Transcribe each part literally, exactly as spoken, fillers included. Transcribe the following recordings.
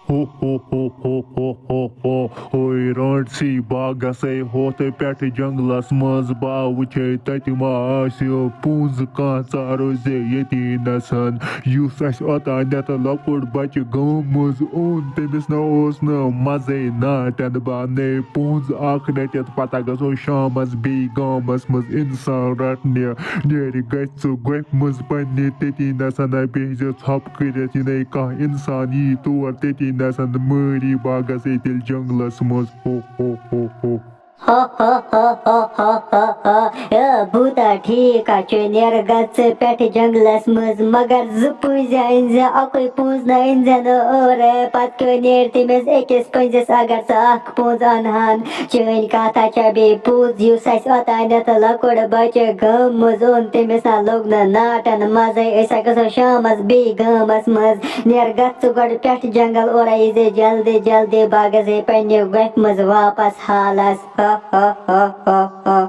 ہو ہو ہو ہو ہو ہو ہو۔ ہوے رانٹسی، بہٕ گژھے ہوتھ پٮ۪ٹھ جنگلس منٛز، بہٕ وٕچھے تتہِ ما آسہِ پونٛز کانٛہہ، ژٕ روزِ ییٚتی نسن۔ یُس اَسہِ اوٚتانٮ۪تھ لۄکُٹ بچہِ گامہٕ منٛز اوٚن، تٔمِس نہ اوس نہٕ مزے ناٹن، بہٕ انے پونٛز اکھ رٔٹِتھ، پتہ گژھو شامس بیٚیہِ گامس منٛز انسان رٹنہِ۔ نیرِ گژھِ ژٕ گۄپھِ منٛز پننہِ، تٔتی نسا نہ بیٚہزِ ژھۄپہٕ کٔرِتھ، یہِ نے کانٛہہ انسان یی تور، تٔتی نسا مٲری باغس ییٚتہِ جنگلس منٛز۔ ہو ہو ہو ہو۔ ہو ہو ہو ہو ہو ہو ہو۔ اے بوٗتا، ٹھیٖک ہا چھُ، نیر گژھ ژٕ پٮ۪ٹھٕ جنگلس منٛز، مگر زٕ پٔنٛزۍ أنۍ زِ، اَکُے پونٛز نہٕ أنۍ زِ نہٕ اورٕ۔ پتہٕ کیٛاہ، نیر تٔمِس أکِس پٔنٛزِس، اگر ژٕ اکھ پونٛز اَنہٕ ہن۔ چٲنۍ کتھ ہا چھےٚ بیٚیہِ پوٚز، یُس اَسہِ اوٚتانٮ۪تھ لۄکُٹ بچہٕ گامہٕ منٛز اوٚن، تٔمِس ہا لوٚگ نہٕ ناٹن مزے۔ أسۍ ہا گژھو شامس بیٚیہِ گامس منٛز۔ نیر، گژھ ژٕ گۄڈٕ پٮ۪ٹھٕ جنگل، اورے یی زِ جلدی جلدی، بہٕ گژھے پننہِ گۄپھِ منٛز واپس حالس۔ ہا ہا ہا ہا ہا۔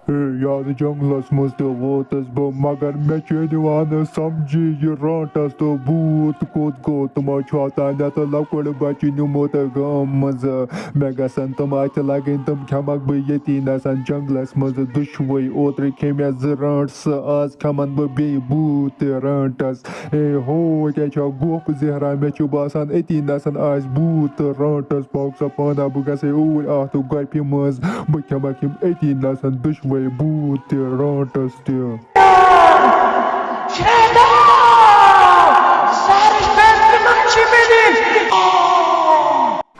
ہے، یتھ جنگلس منٛز تہِ ووتُس بہٕ، مگر مےٚ چھُ نہٕ یِوان سمجھی یہِ رانٹس تہٕ بوٗت کوٚت گوٚو۔ تِمو چھُ اوٚتانٮ۪تھ لۄکُٹ بچہٕ نیوٗمُت گامہٕ منٛزٕ۔ مےٚ گژھن تِم اتھِ لگٕنۍ، تِم کھٮ۪مکھ بہٕ ییٚتی نسن جنگلس منٛز دُشوے۔ اوترٕ کھیٚے مےٚ زٕ رانٹس، آز کھٮ۪من بہٕ بیٚیہِ بوٗت تہِ رانٹس۔ اے ہو، ییٚتہِ چھا گوٚپھ زہرا؟ مےٚ چھُ باسان، أتی نسن آسہِ بوٗت تہٕ رانٹس۔ پاک سا پانا، بہٕ گژھے اوٗرۍ اتھ گۄپھِ منٛز، بہٕ کھٮ۪مکھ یِم أتی نسن دُشوے، بوٗت تہِ رانٹس تہِ۔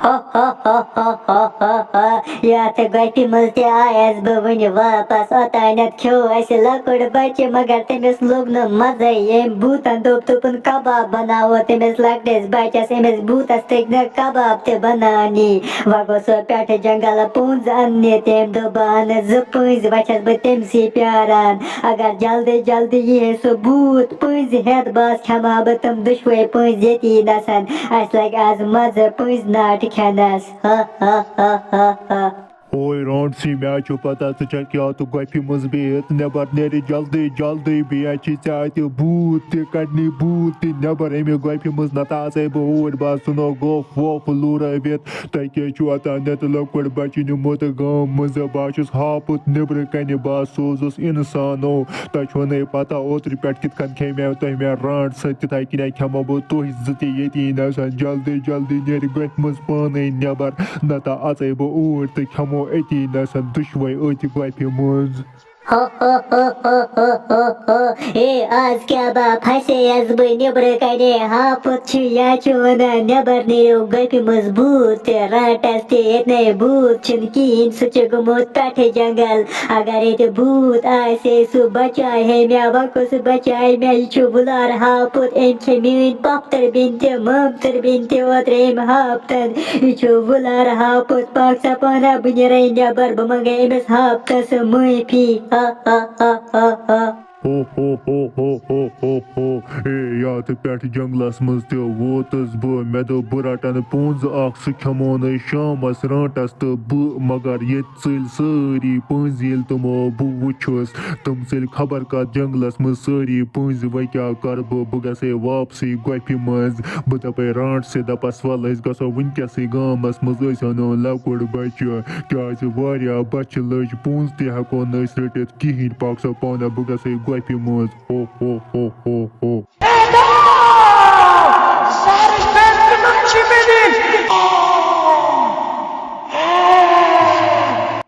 ہو ہو ہو ہو ہو ہو ہو۔ یتھ گۄپھِ منٛز تہِ آیس بہٕ وُنہِ واپس۔ اوٚتانٮ۪تھ کھیوٚو اسہِ لۄکُٹ بچہِ، مگر تٔمِس لوٚگ نہٕ مزے۔ ییٚمۍ بوٗتن دوٚپ، دوٚپُن، کباب بناوو تٔمِس لۄکٹِس بچس، أمِس بوٗتس تٔگۍ نہٕ کباب تہِ بناونی۔ وۄنۍ گوٚو سُہ پٮ۪ٹھٕ جنگل پونٛز اننہِ۔ تٔمۍ دوٚپ، بہٕ انہٕ زٕ پٔنٛزۍ، وۄنۍ چھس بہٕ تٔمسٕے پیاران۔ اگر جلدی جلدی یی ہے سُہ بوٗت پٔنٛزۍ ہٮ۪تھ، بس کھٮ۪مہٕ ہا بہٕ تِم دُشوے پٔنٛزۍ ییٚتی نسن۔ اسہِ لگہِ آز مزٕ پٔنٛزۍ ناٹہِ کھٮ۪نس۔ ہا ہا ہا ہا ہا۔ اوے رانٹسی، مےٚ چھُ پتہ ژٕ چھکھ یتھ گۄپھِ منٛز بِہِتھ۔ نٮ۪بر نیرِ جلدی جلدی، بیٚیہِ چھِ ژےٚ اتہِ بوٗت تہِ کڑنی، بوٗت تہِ نٮ۪بر امہِ گۄپھِ منٛز، نتہٕ اژے بہٕ اوٗرۍ، بس ژھٕنو گۄپھ وۄپھ لوٗرٲوِتھ۔ تۄہہِ کیٛازِ چھُو اوٚتانٮ۪تھ لۄکُٹ بچہٕ نیوٗمُت گامہٕ منٛزٕ؟ بہٕ ہا چھُس ہاپُت نیٚبرٕ کنہِ، بہٕ ہا سوزُس اِنسانو۔ تۄہہِ چھُو نَے پتہ، اوترٕ پٮ۪ٹھ کِتھ کٔنۍ کھیٚیہِ مےٚ تۄہہِ مےٚ رانٛٹھ سۭتۍ، تِتھَے کٔنۍ کھٮ۪مو بہٕ تُہۍ زٕ تہِ ییٚتی نَسَن۔ جلدی جلدی نیرِ گۄپھِ منٛز پانَے نٮ۪بر، نَتہٕ اَژَے بہٕ اوٗرۍ تہٕ کھٮ۪مو أتی نَسَن دُشوَے أتھۍ گۄپھِ منٛز۔ ہو ہو ہو ہو ہو ہو ہو۔ اے، آز کیٛاہ با پھسییَس بہٕ نیٚبرٕ کَنے؟ ہاپُت چھُ یا چھُ وَنان، نٮ۪بر نیٖرِو گۄپھِ منٛز بوٗت تہِ، رانٛٹَس تہِ ییٚتہِ نَے بوٗت چھُنہٕ کِہیٖنۍ، سُہ چھُ گوٚمُت پٮ۪ٹھٕ جنٛگل۔ اگر ییٚتہِ بوٗت آسہِ ہے، سُہ بچاے ہے مےٚ، وۄنۍ کُس بچاے مےٚ؟ یہِ چھُ وُلار ہاپُت، أمۍ کھے میٛٲنۍ پۄپھتٕر بیٚنہِ تہِ، مامتٕر بیٚنہِ تہِ اوترٕ أمۍ ہاپتن۔ یہِ چھُ وُلار ہاپُت، پاک سا پانہ، بہٕ نیرے نٮ۪بر، بہٕ منٛگے أمِس ہاپتس معٲفی۔ ہا ہا ہا ہا ہا۔ ہو ہو ہو ہو ہو ہو ہو۔ اے، یتھ پٮ۪ٹھ جنگلس منٛز تہِ ووتُس بہٕ، مےٚ دوٚپ، بہٕ رٹن پونٛزٕ اکھ، سُہ کھٮ۪مو نہٕ شامس رانٛٹس تہٕ بہٕ، مگر ییٚتہِ ژٔلۍ سٲری پٔنٛزۍ۔ ییٚلہِ تِمو بہٕ وُچھُس، تِم ژٔلۍ خبر کتھ جنگلس منٛز سٲری پٔنٛزۍ۔ وۄنۍ کیٛاہ کرٕ بہٕ؟ بہٕ گژھے واپسٕے گۄپھِ منٛز۔ بہٕ دپے رانٛٹسٕے، دپس، ول، أسۍ گژھو وُنکیٚسٕے گامس منٛز، أسۍ انو لۄکُٹ بچہِ، کیٛازِ واریاہ بچہِ لٔج، پونٛزٕ تہِ ہٮ۪کو نہٕ أسۍ رٔٹِتھ کِہیٖنۍ۔ پاک سا پانہ، بہٕ گژھے گۄپھِ منٛز۔ ہو ہو ہو ہو ہو۔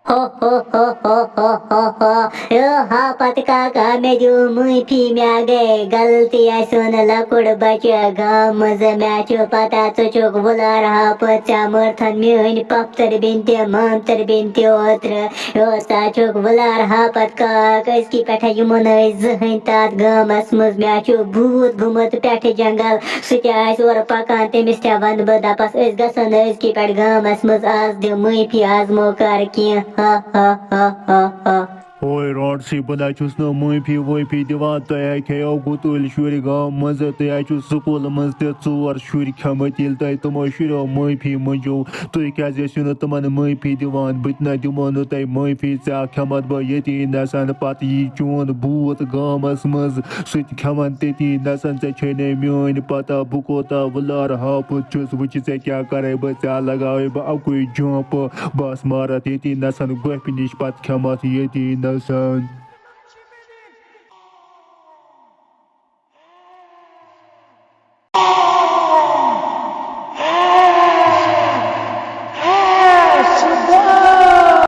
ہو ہو ہو ہو ہو ہو ہو۔ او ہاپت کاکا، مےٚ دِیِو معٲفی، مےٚ گٔے غلطی، اَسہِ اوٚن لۄکُٹ بچہِ گامہٕ منٛزٕ۔ مےٚ چھُ پتہ ژٕ چھُکھ وُلار ہاپت، ژےٚ مٲرتھن میٛٲنۍ پۄپھتٕر بیٚنہِ تہِ، مامتٕر بیٚنہِ تہِ اوترٕ۔ یوسا چھُکھ وُلار ہاپت کاک، أزکی پٮ۪ٹھے یِمو نہٕ أسۍ زٕہٕنۍ تتھ گامس منٛز۔ مےٚ چھُ بھوٗت گوٚمُت پٮ۪ٹھٕ جنگل، سُہ تہِ آسہِ اورٕ پکان، تٔمِس تہِ ونہٕ بہٕ، دپس، أسۍ گژھو نہٕ أزکی پٮ۪ٹھ گامس منٛز، از دِ معٲفی، از مہٕ کر کینٛہہ۔ ہا ہا ہا ہا ہا۔ اوے رانٹسی، بہٕ نہ چھُس نہٕ معٲفی وٲفی دِوان۔ تۄہہِ ہے کھیٚیو گُتُلۍ شُرۍ گامہٕ منٛزٕ، تۄہہِ ہے چھُ سکوٗلہٕ منٛز تہِ ژور شُرۍ کھٮ۪مٕتۍ۔ ییٚلہِ تۄہہِ تِمو شُریو معٲفی مٔنٛجو، تُہۍ کیٛازِ ٲسِو نہٕ تِمن معٲفی دِوان؟ بہٕ تہِ نہ دِمو نہٕ تۄہہِ معٲفی، ژےٚ کھٮ۪متھ بہٕ ییٚتی نٮ۪سن۔ پتہٕ یی چون بوٗت گامس منٛز، سُہ تہِ کھٮ۪من تٔتی نٮ۪سن۔ ژےٚ چھے نے میٲنۍ پتہ، بہٕ کوتاہ وُلار ہاپُت چھُس۔ وٕچھِ ژےٚ کیٛاہ کرے بہٕ، ژےٚ لگاوے بہٕ اکُے جمپ۔ بس مارتھ ییٚتی نٮ۪سن گۄپھِ نِش، پتہٕ کھٮ۪متھ ییٚتی نٮ۪سن۔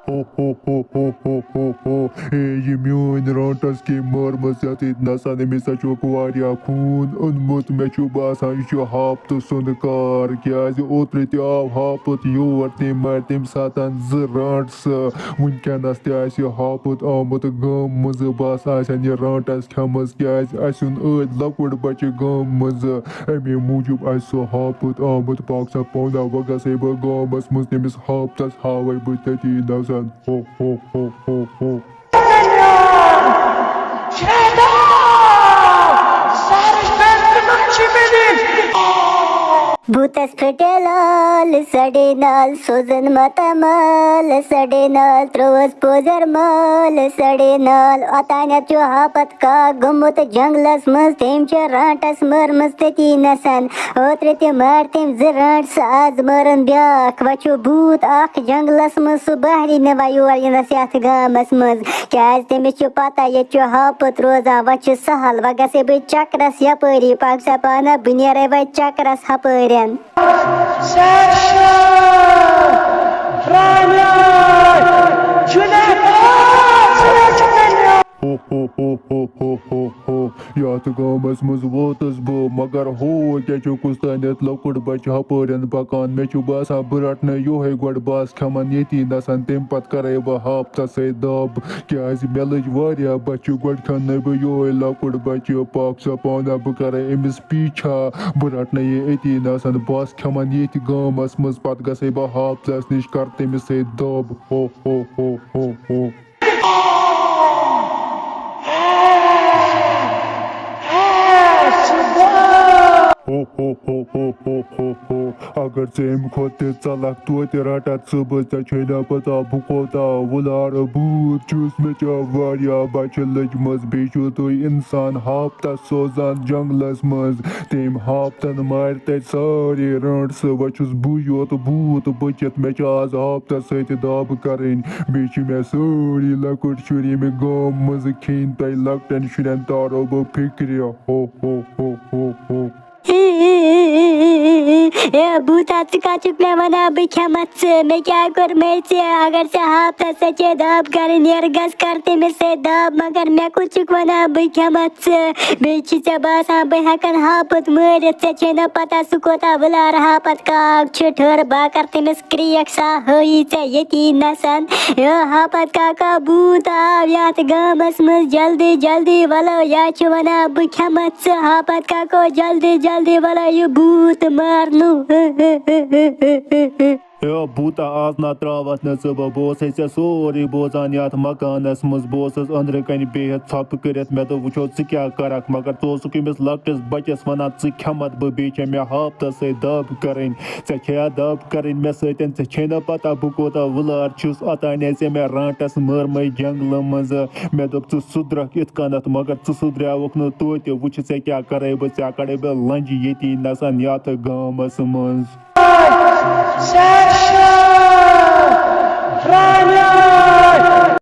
ہو ہو ہو ہو ہو ہو ہو۔ اے، یہِ میٲنۍ رانٹس کٔمۍ مٲرمٕژ یتھ ییٚتہِ نسن؟ أمِس ہا چھُکھ واریاہ خوٗن اوٚنمُت۔ مےٚ چھُ باسان، یہِ چھُ ہاپتہٕ سُنٛد کار، کیٛازِ اوترٕ تہِ آو ہاپُت یور، تٔمۍ مارِ تَمہِ ساتن زٕ رانٹس۔ وٕنکیٚنس تہِ آسہِ ہاپُت آمُت گامہٕ منٛزٕ، بس آسن یہِ رانٹس کھٮ۪مٕژ، کیٛازِ اَسہِ اوٚن ٲدۍ لۄکُٹ بچہِ گامہٕ منٛزٕ، اَمے موٗجوٗب آسہِ سُہ ہاپُت آمُت۔ پاک سا پونہ، وۄنۍ گژھے بہٕ گامس منٛز، تٔمِس ہاپتس ہاوے بہٕ تٔتی نظر۔ ہو، ہو، ہو، ہو، ہو۔ بھوٗتس پھٕٹے لال سڑے نال، سوزن ماتامال سڑے نال، تروس پوزر مال سڑے نال۔ اوتانٮ۪تھ چھُ ہاپت کاک گوٚمُت جنگلس منٛز، تٔمۍ چھِ رانٹس مٲرمٕژ تٔتی نسن۔ اوترٕ تہِ مار تٔمۍ زٕ رانٹس، آز مٲرٕن بیٛاکھ۔ وۄنۍ چھُ بھوٗت اکھ جنگلس منٛز، سُہ بہری نہٕ وۄنۍ یور یِنس یتھ گامس منٛز، کیٛازِ تٔمِس چھُ پتہ ییٚتہِ چھُ ہاپُت روزان۔ وۄنۍ چھُ سہل، وۄنۍ گژھے بہٕ چکرس یپٲری، پکھ سا پانہ، بہٕ نیرے وۄنۍ چکرس ہپٲرٮ۪ن۔ ہو، ہو، ہو، ہو، ہو، ہو، ہو۔ یتھ گامس منٛز ووتُس بہٕ، مگر ہو، کیٛاہ چھُ کُس تانٮ۪تھ لۄکُٹ بچہٕ ہپٲرٮ۪ن پکان؟ مےٚ چھُ باسان، بہٕ رٹہٕ نہٕ یِہوٚے گۄڈٕ، بس کھٮ۪من ییٚتی نسن، تَمہِ پتہٕ کرے بہٕ ہاپتس سۭتۍ دب، کیٛازِ مےٚ لٔج واریاہ بچہِ۔ گۄڈٕ کھٮ۪مہٕ نہٕ بہٕ یِہوٚے لۄکُٹ بچہٕ، پاک سا پانہ، بہٕ کرے أمِس پیچھا، بہٕ رٹہٕ نہٕ یہِ أتی نسن، بس کھٮ۪من ییٚتھۍ گامس منٛز، پتہٕ گژھے بہٕ ہاپتس نِش، کرٕ تٔمِس سۭتۍ دب۔ ہو، ہو، ہو، ہو، ہو۔ ہو، ہو، ہو، ہو، ہو، ہو، ہو۔ اگر ژےٚ اَمہِ کھۄتہٕ تہِ ژلکھ توتہِ رٹکھ ژٕ بہٕ، ژےٚ چھے نہ پتہ بہٕ کوتاہ وُلارٕ بھوٗت چھُس۔ مےٚ چھےٚ واریاہ بچہِ لٔجمٕژ، بیٚیہِ چھُو تُہۍ انسان ہاپتس سوزان جنگلس منٛز۔ تٔمۍ ہاپتن مارِ تتہِ سٲری رٲنٹسہٕ، وۄنۍ چھُس بٕے یوت بھوٗت بٔچِتھ۔ مےٚ چھِ آز ہاپتس سۭتۍ دب کرٕنۍ، بیٚیہِ چھِ مےٚ سٲری لۄکٕٹۍ شُرۍ ییٚمہِ گامہٕ منٛزٕ کھیٚنۍ۔ تۄہہِ لۄکٹٮ۪ن شُرٮ۪ن تارو بہٕ فِکرِ۔ ہو، ہو، ہو، ہو، ہو۔ اے بوٗتا، ژٕ کَتھ چھُکھ مےٚ وَنان بہٕ کھٮ۪مَتھ ژٕ؟ مےٚ کیٛاہ کوٚر مےٚ ژےٚ؟ اگر ژےٚ ہاپتس سۭتۍ دب کرٕنۍ، نیرٕ گژھ کر تٔمِس سۭتۍ دب، مگر مےٚ کوٚت چھُکھ وَنان بہٕ کھٮ۪مَتھ ژٕ؟ بیٚیہِ چھِ ژےٚ باسان بہٕ ہٮ۪کَن ہاپت مٲرِتھ؟ ژےٚ چھے نہ پتہ سُہ کوتاہ وُلار ہاپت کاک چھُ۔ ٹھٔہر، بہٕ کَرٕ تٔمِس کرٛیک، سا ہٲیی ژےٚ ییٚتی نَسَن۔ یو ہاپت کاکا، بھوٗت آو یَتھ گامَس منٛز، جلدی جلدی وَلو، یا چھِ وَنان بہٕ کھٮ۪مَتھ ژٕ۔ ہاپت کاکو، جلدی جلدی وَلو یہِ بھوٗت مارنو۔ ہے بوٗتا، آز نہ ترٛاوَتھ نہٕ ژٕ بہٕ، بہٕ اوسَے ژےٚ سورُے بوزان یَتھ مکانَس منٛز۔ بہٕ اوسُس أنٛدرٕ کَنہِ بِہِتھ ژھۄپہٕ کٔرِتھ، مےٚ دوٚپ وٕچھو ژٕ کیٛاہ کَرَکھ، مگر ژٕ اوسُکھ أمِس لۄکٹِس بَچَس وَنان ژٕ کھٮ۪مَتھ بہٕ، بیٚیہِ چھےٚ مےٚ ہاپتَس سۭتۍ دَب کَرٕنۍ۔ ژےٚ چھےٚ یا دَب کَرٕنۍ مےٚ سۭتۍ؟ ژےٚ چھے نہ پَتہ بہٕ کوٗتاہ وُلار چھُس؟ اوٚتانۍ ژےٚ مےٚ رانٛٹَس مٲرمٕے جنٛگلہٕ منٛزٕ۔ مےٚ دوٚپ ژٕ سُدرَکھ یِتھ کَنَتھ، مگر ژٕ سُدریٛاوُکھ نہٕ توتہِ۔ وٕچھِ ژےٚ کیٛاہ کَرَے بہٕ، ژےٚ کَڑَے بہٕ لَنٛجہِ ییٚتی نَسَن یَتھ گامَس منٛز۔